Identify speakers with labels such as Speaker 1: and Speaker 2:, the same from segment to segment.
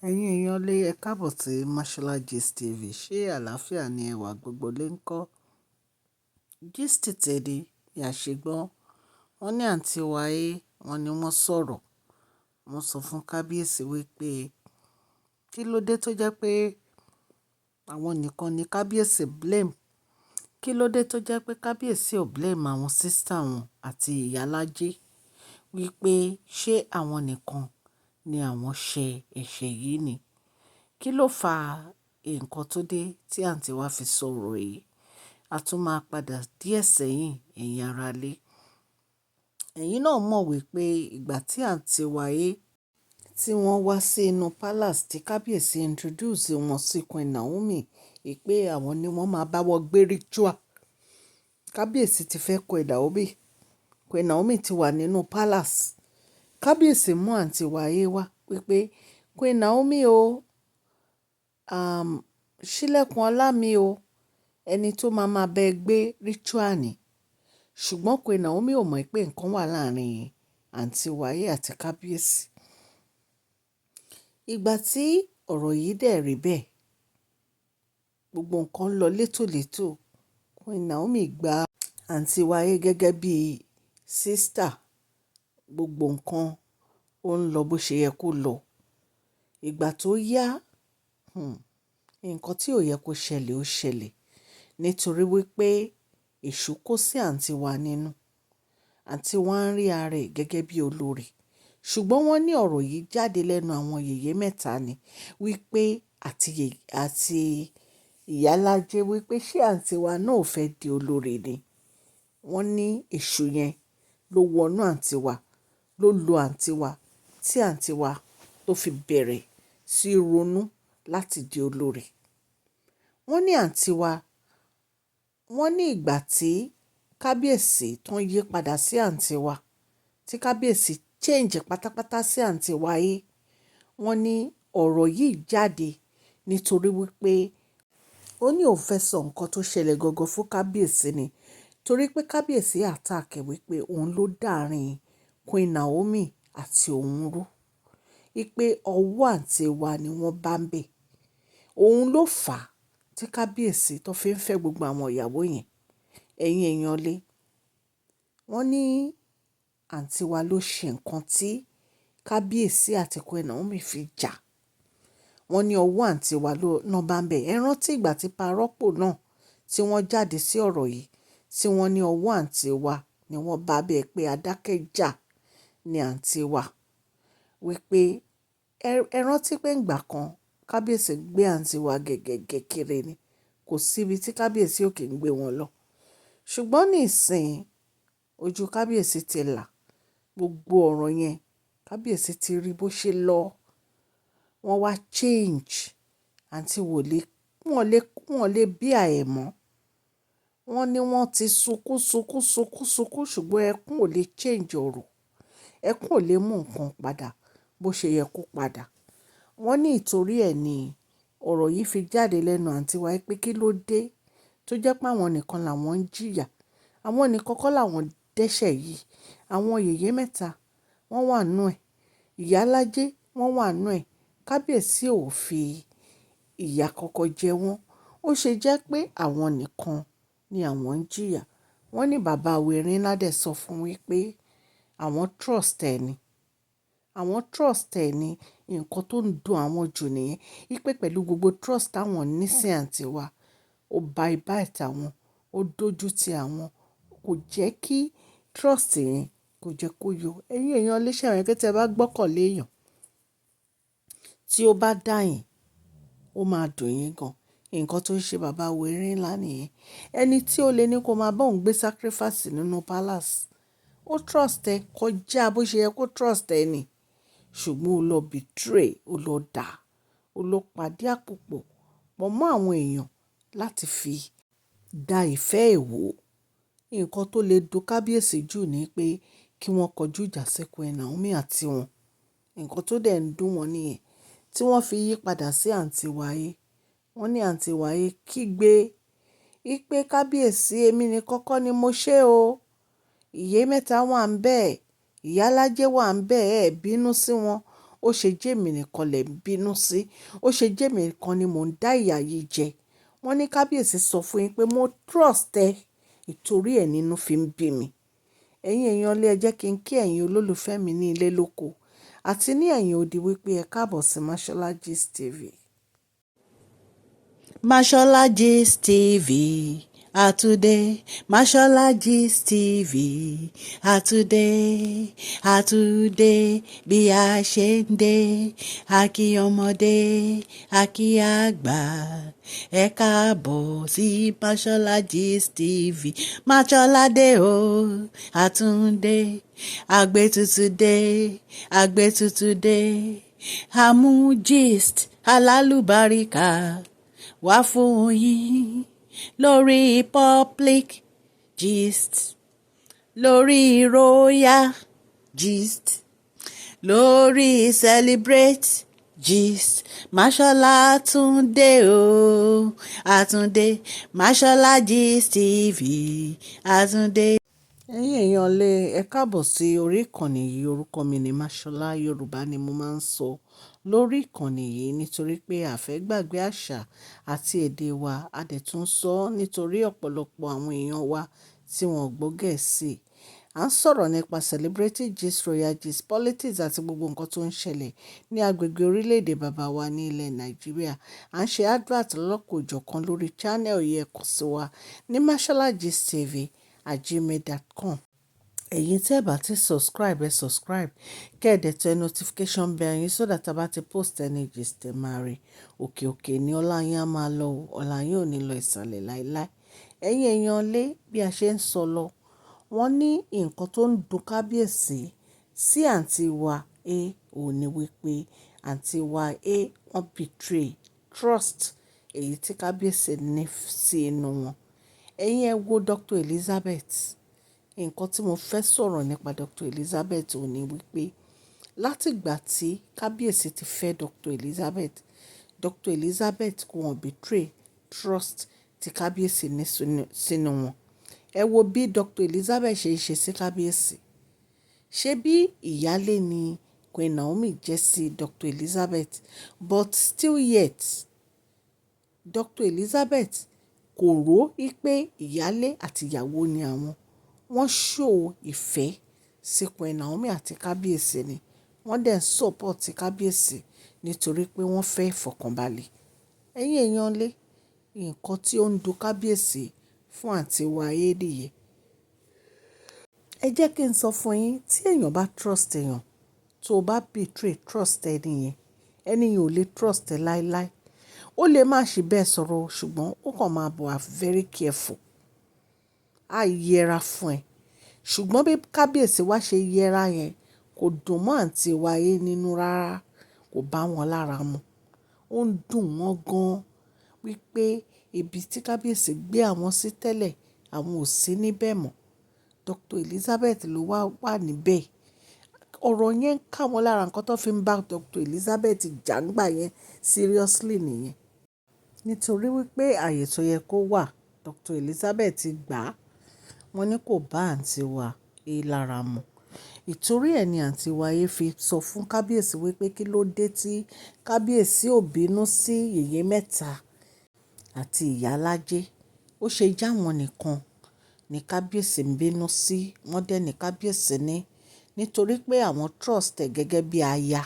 Speaker 1: Ẹ̀yin èèyàn lé, ẹ káàbọ̀ sí Mashola Gist TV. Ṣé àlàáfíà ni ẹwà gbogbo lè ń kọ́? Gist tèmi bí a ṣe gbọ́. Wọ́n ní àǹtí wa A, wọ́n ní wọ́n sọ̀rọ̀. Wọ́n sọ fún kábíyèsí wípé kí ló dé tó jẹ́ pé àwọn nìkan ni kábíyèsí blame. Kí ló dé tó jẹ́ pé kábíyèsí ò blame àwọn sister wọn àti ìyálájé, wípé ṣé àwọn nìkan ni àwọn ṣe ẹ̀ṣẹ̀ yìí ni? Kí ló fa nǹkan tó dé tí àǹtí wa fi sọ̀rọ̀ yìí? A tún máa padà díẹ̀ sẹ́yìn, ẹ̀yin ará ilé. Ẹ̀yin náà mọ̀ wípé ìgbà tí àǹtí wa A tí wọ́n wá sí inú palace tí kábíyèsí introduce wọn sí Queen Naomi, wípé àwọn ni wọ́n máa bá wọn gbé ritual. Kábíyèsí ti fẹ́ Queen Naomi. Queen Naomi ti wà nínú palace. Kábíyèsí mú àǹtí wa A wá wípé Queen Naomi o, ṣílẹ̀kùn ọlá mi o, ẹni tó máa máa bẹ gbé ritual ni. Ṣùgbọ́n Queen Naomi ò mọ̀ pé nǹkan wà láàrin àǹtí wa A àti kábíyèsí. Ìgbà tí ọ̀rọ̀ yìí dẹ̀ rí bẹ́ẹ̀, gbogbo nǹkan lọ létòlétò. Queen Naomi gba àǹtí wa A gẹ́gẹ́ bí sister. Gbogbo nǹkan ó ń lọ bó ṣe yẹ kó lọ. Ìgbà tó yá, nǹkan tí ò yẹ kó ṣẹlẹ̀ ó ṣẹlẹ̀. Nítorí wípé èṣù kó sí àǹtí wa nínú. Àǹtí wa ń rí ara ẹ̀ gẹ́gẹ́ bí olórí. Ṣùgbọ́n wọ́n ní ọ̀rọ̀ yìí jáde lẹ́nu àwọn yèyé mẹ́ta ni wípé àti ìyálájé, wípé ṣé àǹtí wa náà ò fẹ́ di olórí ni. Wọ́n ní èṣù yẹn ló wọnú àǹtí wa, ló lo àǹtí wa, tí àǹtí wa tó fi bẹ̀rẹ̀ sí ronú láti di olórí. Wọ́n ní àǹtí wa, wọ́n ní ìgbà tí kábíyèsí tó ń yí padà sí àǹtí wa, tí kábíyèsí change pátápátá sí àǹtí wa yìí, wọ́n ní ọ̀rọ̀ yìí jáde nítorí wípé ó ní òun fẹ́ sọ nǹkan tó ṣẹlẹ̀ gangan fún kábíyèsí ni. Torí pé kábíyèsí attack ẹ̀ wípé òun ló dàárín Queen Naomi àti òun rú. Wípé ọwọ́ àǹtí wa ni wọ́n bá ń bẹ̀. Òun ló fà á tí kábíyèsí tó fi ń fẹ́ gbogbo àwọn ìyàwó yẹn. Ẹ̀yin èèyàn lé. Wọ́n ní àǹtí wa ló ṣe nǹkan tí kábíyèsí àti Queen Naomi fi jà. Wọ́n ní ọwọ́ àǹtí wa ló ná bá ń bẹ̀. Ẹ rántí ìgbà tí parọ́pò náà tí wọ́n jáde sí ọ̀rọ̀ yìí, tí wọ́n ní ọwọ́ àǹtí wa ni wọ́n bá bẹ́ẹ̀, pé adákẹ́jà ni àǹtí wa. Wípé ẹ rántí pé ìgbà kan kábíyèsí gbé àǹtí wa gẹ́gẹ́gẹ́ kiri ni. Kò sí ibi tí kábíyèsí ò kí ń gbé wọn lọ. Ṣùgbọ́n nísìnyí ojú kábíyèsí ti là. Gbogbo ọ̀rọ̀ yẹn kábíyèsí ti rí bó ṣe lọ. Wọ́n wá change. Àǹtí wò lè, wọ́n lè bí àẹ̀ mọ́. Wọ́n ní wọ́n ti sunkún, sunkún, sunkún, sunkún, ṣùgbọ́n ẹkún ò lè change ọ̀rọ̀. Ẹkún ò lè mú nǹkan padà bó ṣe yẹ kó padà. Wọ́n ní ìtorí ẹ ní ọ̀rọ̀ yìí fi jáde lẹ́nu àǹtí wa pé kí ló dé tó jẹ́ pé àwọn nìkan làwọn ń jìyà. Àwọn nìkan kọ́ làwọn dẹ́ṣẹ̀ yìí. Àwọn yèyé mẹ́ta wọ́n wà nínú ẹ̀. Ìyálájé wọ́n wà nínú ẹ̀. Kábíyèsí ò fi ìyà kankan jẹ wọ́n. Ó ṣe jẹ́ pé àwọn nìkan ni àwọn ń jìyà. Wọ́n ní bàbá wèrè ńlá dẹ̀ sọ fún wípé àwọn trust ẹ ni. Àwọn trust ẹ ni, nǹkan tó ń dùn àwọn jù nìyẹn. Wípé pẹ̀lú gbogbo trust táwọn ní sí àǹtí wa, ó backbite àwọn, ó dojú ti àwọn, kò jẹ́ kí trust yẹn kò jẹ́ kó yọ. Ẹ̀yin èèyàn lé, ṣé mọ̀ pé tí ẹ bá gbọ́kànlé èèyàn tí ó bá dà yín, ó máa dùn yín gan. Nǹkan tó ń ṣe bàbá wèrè ńlá nìyẹn. Ẹni tí ó lè ní kó máa bá òun gbé sacrifice nínú palace. Ó trust ẹ kọjá bó ṣe yẹ kó trust ẹ ni. Ṣùgbọ́n ó lọ betray, ó lọ dà, ó lọ pàdé àpòpọ̀ pọ̀ mọ́ àwọn èèyàn láti fi da ìfẹ́ ẹ̀ wò. Nǹkan tó lè dùn kábíyèsí jù ni pé kí wọ́n kọjú ìjà sí Queen Naomi àti wọn. Nǹkan tó dẹ̀ ń dùn wọ́n nìyẹn tí wọ́n fi yí padà sí àǹtí wa A. Wọ́n ní àǹtí wa A kígbe wípé kábíyèsí, èmi ní kọ́kọ́ ni mo ṣe o. Ìyè mẹ́ta wà ń bẹ́ẹ̀, ìyálájé wà ń bẹ́ẹ̀, ẹ bínú sí wọn. Ó ṣe jẹ́ èmi nìkan lẹ̀ ń bínú sí. Ó ṣe jẹ́ èmi nìkan ni mò ń dá ìyà yìí jẹ. Wọ́n ní kábíyèsí sọ fún yín pé mo trust ẹ, ìtorí ẹ nínú fi ń bí mi. Ẹ̀yin èèyàn lé, ẹ jẹ́ kí n kí ẹ̀yin olólùfẹ́ mi ní ilé lóko àti ní ẹ̀yìn odi wípé ẹ káàbọ̀ sí Mashola Gist TV. Mashola Gist TV àtúndé, Mashola Gist TV àtúndé, àtúndé bí a ṣe ń dé, àkí ọmọdé, àkí àgbà, ẹ káàbọ̀ sí Mashola Gist TV. Mashola dé o, àtúndé, àgbétutù dé, àgbétutù dé, àmú gist alálùbáríkà wá fún yín lórí public gist, lórí royal gist, lórí celebrate gist. Mashola Túndé o, àtúndé, Mashola Gist TV, àtúndé. Ẹ̀yin èèyàn lé, ẹ káàbọ̀ sí orí ìkànnì yìí. Orúkọ mi ni Mashola. Yorùbá ni mo máa ń sọ lórí ìkànnì yìí nítorí pé a fẹ́ gbàgbé àṣà àti èdè wa. A dẹ̀ tún sọ nítorí ọ̀pọ̀lọpọ̀ àwọn èèyàn wa tí wọ́n gbọ́ Gẹ̀ẹ́sì. À ń sọ̀rọ̀ nípa celebrity gist, royal gist, politics àti gbogbo nǹkan tó ń ṣẹlẹ̀ ní agbègbè orílẹ̀-èdè bàbá wa ní ilẹ̀ Nàìjíríà. À ń ṣe advert lọ́lọ́kan-ò-jọ̀kan lórí channel yìí. Ẹ kàn sí wa ní masholagistv@gmail.com. Ẹ̀yin tí ẹ bá ti subscribe, ẹ subscribe. Kẹ́ ẹ dẹ̀ tẹ notification bell yín so that a bá ti post any gist, ẹ máa rí. Òkè òkè ni ọlá yín á máa lọ. Ọlá yín ò ní lọ ìsàlẹ̀ láíláí. Ẹ̀yin èèyàn lé, bí a ṣe ń sọ lọ, wọ́n ní nǹkan tó ń dùn kábíyèsí sí àǹtí wa A ò ní wípé àǹtí wa A wọ́n betray trust èyí tí kábíyèsí ní sí inú wọn. Ẹ̀yin ẹ wo Dr. Elizabeth. Nǹkan tí mo fẹ́ sọ̀rọ̀ nípa Dr. Elizabeth ò ní wípé láti ìgbà tí kábíyèsí ti fẹ́ Dr. Elizabeth, Dr. Elizabeth kò wọ́n betray trust tí kábíyèsí ní sínú wọn. Ẹ wo bí Dr. Elizabeth ṣe ń ṣe sí kábíyèsí. Ṣé bí ìyálé ni Queen Naomi jẹ́ sí Dr. Elizabeth, but still yet Dr. Elizabeth kò rò wípé ìyálé àti ìyàwó ni àwọn. Wọ́n show ìfẹ́ sí Queen Naomi àti kábíyèsí ni. Wọ́n dẹ̀ ń support kábíyèsí nítorí pé wọ́n fẹ́ ìfọ̀kànbalẹ̀. Ẹ̀yin èèyàn lé, nǹkan tí ó ń dùn kábíyèsí fún àǹtí wa A nìyẹn. Ẹ jẹ́ kí n sọ fún yín, tí èèyàn bá trust èèyàn, tó bá betray trust ẹni yẹn, ẹni yẹn ò lè trust ẹ láíláí. Ó lè má ṣe bẹ́ẹ̀ sọ̀rọ̀, ṣùgbọ́n ó kàn máa wà very careful. A yẹra fún ẹ. Ṣùgbọ́n bí kábíyèsí wá ṣe yẹra yẹn, kò dùn mọ́ àǹtí wa A nínú rárá, kò bá wọn lára mu. Ó ń dùn wọ́n gan wípé ibi tí kábíyèsí gbé àwọn sí tẹ́lẹ̀, àwọn ò sí níbẹ̀ mọ́. Dr. Elizabeth ló wà wà níbẹ̀. Ọ̀rọ̀ yẹn ń ká wọn lára. Nǹkan tó fi ń bá Dr. Elizabeth jà ńgbà yẹn seriously nìyẹn. Nítorí wípé ààyè tó yẹ kó wà, Dr. Elizabeth gbà á. Wọ́n ní kò bá àǹtí wa A lára mu. Ìtorí ẹ ni àǹtí wa A fi sọ fún kábíyèsí wípé kí ló dé tí kábíyèsí ò bínú sí yèyé mẹ́ta àti ìyálájé. Ó ṣe jẹ́ àwọn nìkan ní kábíyèsí ń bínú sí. Wọ́n dẹ̀ ní kábíyèsí ní nítorí pé àwọn trust ẹ gẹ́gẹ́ bí aya.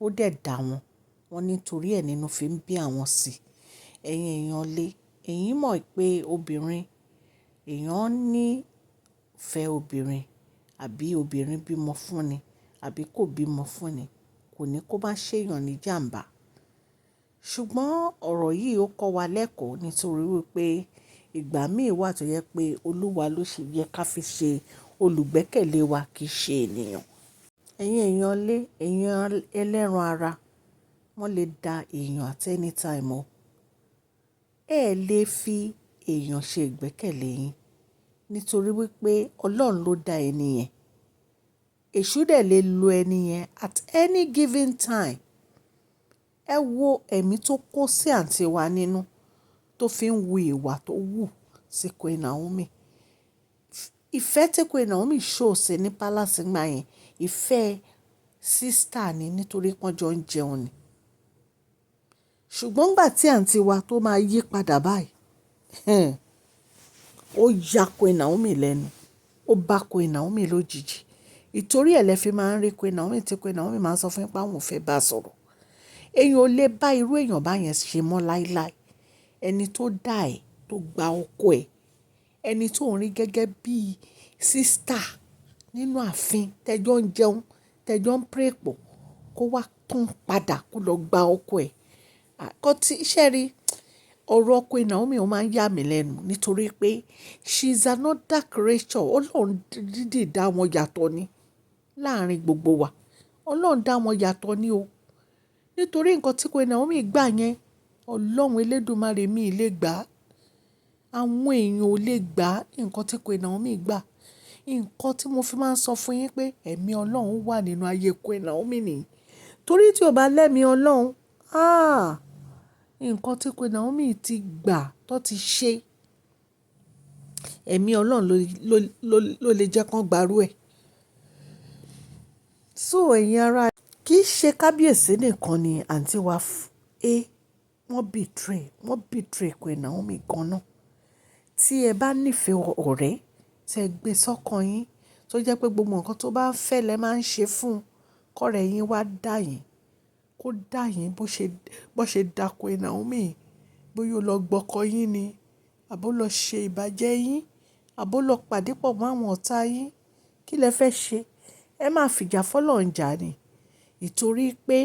Speaker 1: Ó dẹ̀ dà wọ́n. Wọ́n nítorí ẹ nínú fi ń bí àwọn sí. Ẹ̀yin èèyàn lé, ẹ̀yin mọ̀ pé obìnrin, èèyàn ní fẹ́ obìnrin àbí obìnrin bímọ fún ni àbí kò bímọ fún ni, kò ní kó má ṣe èèyàn ní ìjàǹbá. Ṣùgbọ́n ọ̀rọ̀ yìí ó kọ́ wa lẹ́kọ̀ọ́ nítorí wípé ìgbà míì wà tó yẹ pé Olúwa ló ṣe yẹ ká fi ṣe olùgbẹ́kẹ̀lé wa, kì í ṣe ènìyàn. Ẹ̀yin èèyàn lé, ẹ̀yin ẹlẹ́ran ara, wọ́n lè da èèyàn at any time o. Ẹ lè fi èèyàn ṣe ìgbẹ́kẹ̀lé yín nítorí wípé Ọlọ́run ló dá ẹni yẹn. Èṣù dẹ̀ lè lo ẹni yẹn at any given time. Ẹ wo ẹ̀mí tó kó sí àǹtí wa nínú tó fi ń wu ìwà tó wù sí Queen Naomi. Ìfẹ́ tí Queen Naomi show sí ní palace nígbà yẹn, ìfẹ́ sister ni nítorí pé wọ́n jọ ń jẹun ni. Ṣùgbọ́n ìgbà tí àǹtí wa tó máa yí padà báyìí, ó ya Queen Naomi lẹ́nu. Ó bá Queen Naomi lójijì. Ìtorí ẹ lẹ fi máa ń rí Queen Naomi tí Queen Naomi máa ń sọ fún yín pé àwọn ò fẹ́ bá sọ̀rọ̀. Èèyàn ò lè bá irú èèyàn báyẹn ṣe mọ́ láíláí. Ẹni tó dá ẹ, tó gba ọkọ ẹ, ẹni tó ń rí gẹ́gẹ́ bí sister nínú ààfin, tẹ́jọ́ ń jẹun, tẹ́jọ́ ń pray pọ̀, kó wá tún padà kó lọ gba ọkọ ẹ̀. Àkọ́ tí ṣé rí, ọ̀rọ̀ Queen Naomi ó máa ń yà mí lẹ́nu nítorí pé she is another creature. Ọlọ́run dídì dá wọn yàtọ̀ ni láàárín gbogbo wa. Ọlọ́run dá wọn yàtọ̀ ni o. Nítorí nǹkan tí Queen Naomi gbà yẹn, Ọlọ́run elédùmarè mi lè gbà. Àwọn èèyàn ò lè gbà nǹkan tí Queen Naomi gbà. Nǹkan tí mo fi máa ń sọ fún yín pé ẹ̀mí Ọlọ́run wà nínú ayé Queen Naomi nìyí. Torí tí ó bá lẹ́mi Ọlọ́run, ah! Nǹkan tí Queen Naomi ti gbà tó ti ṣe, ẹ̀mí Ọlọ́run ló lè jẹ́ kó gbarú ẹ̀. So ẹ̀yin ará, kì í ṣe kábíyèsí nìkan ni àǹtí wa wọ́n betray Queen Naomi gan-an. Tí ẹ bá nífẹ̀ẹ́ ọ̀rẹ́, tí ẹ gbé sọ́kàn yín, tó jẹ́ pé gbogbo nǹkan tó bá ń fẹ́ lẹ máa ń ṣe fún un, kọ́rẹ́ yín wá dà yín, kó dà yín bó ṣe dà Queen Naomi, bóyá ó lọ gbọ́kọ yín ni, àbó lọ ṣe ìbàjẹ́ yín, àbó lọ pàdé pọ̀ mọ́ àwọn ọ̀tá yín, kí lẹ fẹ́ ṣe? Ẹ máa fìjà fọ́lọ́run jà ni. Nítorí pé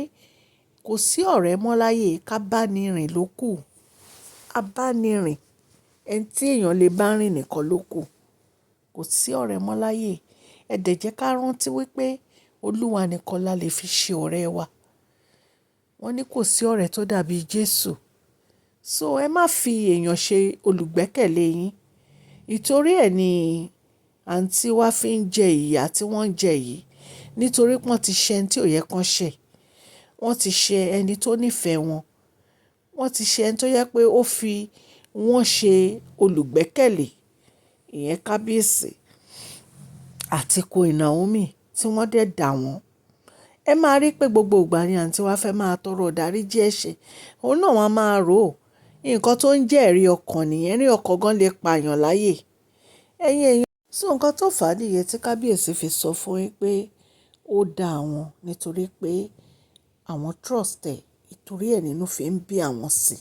Speaker 1: kò sí ọ̀rẹ́ mọ́ láyé, ká bá ní rìn ló kù. A bá ní rìn, ẹni tí èèyàn lè bá rìn nìkan ló kù. Kò sí ọ̀rẹ́ mọ́ láyé. Ẹ dẹ̀ jẹ́ ká rántí wípé Olúwa nìkan la lè fi ṣe ọ̀rẹ́ wa. Wọ́n ní kò sí ọ̀rẹ́ tó dàbí Jésù. So ẹ má fi èèyàn ṣe olùgbẹ́kẹ̀lé yín. Ìtorí ẹ ní àǹtí wa fi ń jẹ ìyà tí wọ́n ń jẹ yìí. Nítorí pé wọ́n ti ṣe ẹni tí ò yẹ kó ṣe. Wọ́n ti ṣe ẹni tó nífẹ̀ẹ́ wọn. Wọ́n ti ṣe ẹni tó yẹ pé ó fi wọ́n ṣe olùgbẹ́kẹ̀lé. Ìyẹn kábíyèsí àti Queen Naomi tí wọ́n dẹ̀ dà wọ́n. Ẹ máa rí pé gbogbo ìgbà ni àǹtí wa fẹ́ máa tọrọ ìdáríjì ẹ̀ṣẹ̀. Òun náà wọ́n máa rò ó. Nǹkan tó ń jẹ́ ẹ̀rí ọkàn nìyẹn. Ẹ̀rí ọkàn gan lè pa èèyàn láyè. Ẹ̀yin èèyàn. So nǹkan tó fà á nìyẹn tí kábíyèsí fi sọ fún yín pé ó dá àwọn nítorí pé àwọn trust ẹ̀, ìtorí ẹ̀ nínú fi ń bí àwọn sí.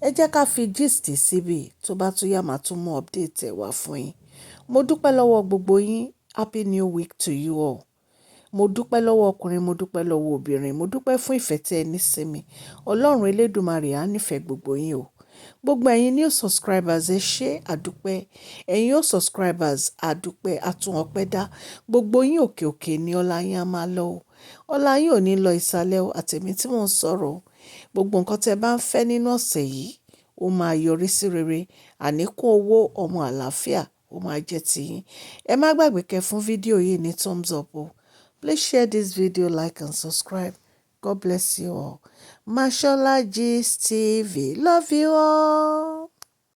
Speaker 1: Ẹ jẹ́ ká fi gist síbí, tó bá tún yá máa tún mú update ẹ̀ wá fún yín. Mo dúpẹ́ lọ́wọ́ gbogbo yín. Happy new week to you all. Mo dúpẹ́ lọ́wọ́ ọkùnrin, mo dúpẹ́ lọ́wọ́ obìnrin, mo dúpẹ́ fún ìfẹ́ tí ẹ ní sí mi. Ọlọ́run elédùmarè á nífẹ̀ẹ́ gbogbo yín o. Gbogbo ẹ̀yin new subscribers, ẹ ṣé àdúpẹ́. Ẹ̀yin old subscribers, àdúpẹ́, àtún ọpẹ́ dá. Gbogbo yín, òkè òkè ni ọlá yín á máa lọ o. Ọlá yín ò ní lọ ìsàlẹ̀ o, àtẹ̀mí tí mò ń sọ̀rọ̀ o. Gbogbo nǹkan tí ẹ bá ń fẹ́ nínú ọ̀sẹ̀ yìí, ó máa yọrí sí rere. Àníkún owó, ọmọ, àlàáfíà, ó máa jẹ́ ti yín. Ẹ má gbàgbé kẹ́ fún fídíò yìí ní thumbs up o. Please share this video, like and subscribe. God bless you all. Mashola Gist TV. Love you all.